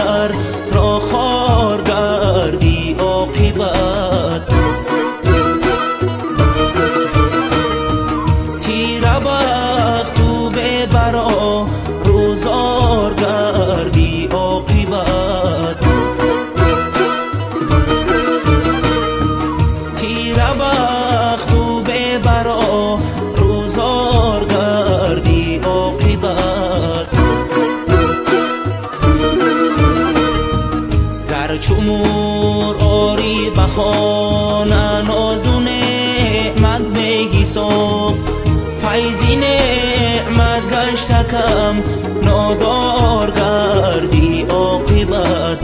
падар ро хор гардӣ оқибат. Тира бахту бебаро рӯзор гардӣ оқибат. Тира бахту бебаро рӯзор гардӣ оқибат. Гар чу мур орӣ ба хона нозу неъмат беҳисоб, файзи неъмат гашта кам нодор гардӣ оқибат.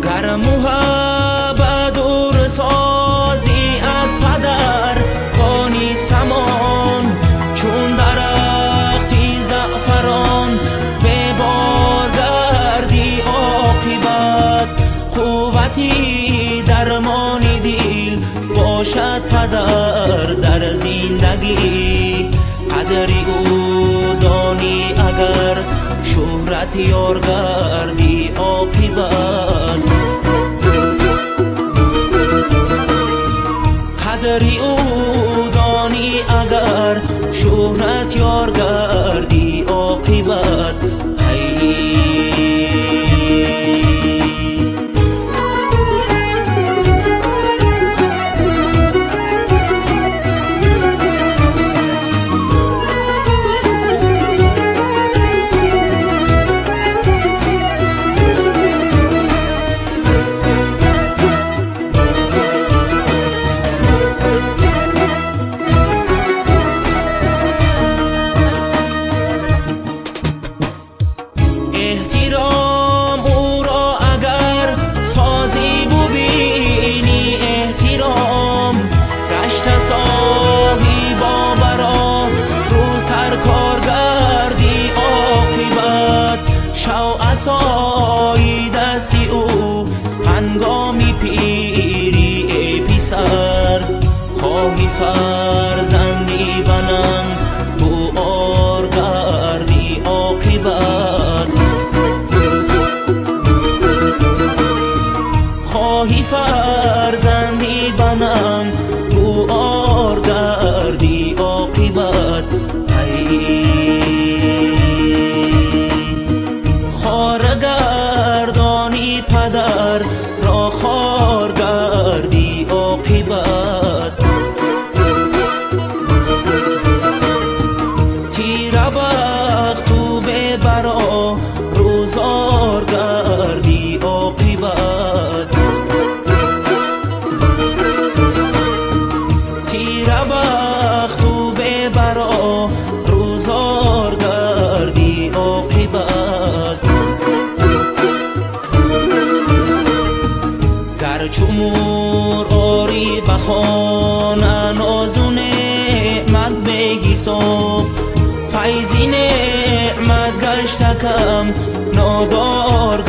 Гар муҳаббат дур созӣ аз падар донистамон, чун дарахти заъфарон бебор гардӣ оқибат. Қуввати дармони дил бошад падар дар зиндагӣ, қадри ӯ донӣ агар шӯҳрат ёр гардӣ оқибат. Қадри ӯ донӣ агар шӯҳрат ёр гардӣ оқибат. Эҳтиром ӯро агар созӣ бубинӣ, эҳтиром гашта соҳибо баро рӯ саркор гардӣ оқибат. Шав асои дасти ӯ ҳангоми пирӣ эй писар, хоҳӣ фарзанди бананг бу ор гардӣ оқибат. Хоҳӣ фарзанди бананг бу ор гардӣ оқибат. Хор гардонӣ падар ро хор гардӣ оқибат. Тира бахту бебаро рӯзор гардӣ оқибат. Тира бахту бебаро рӯзор гардӣ оқибат. Гар чу мур орӣ ба хона нозу неъмат беҳисоб, файзи неъмат гашта кам нодор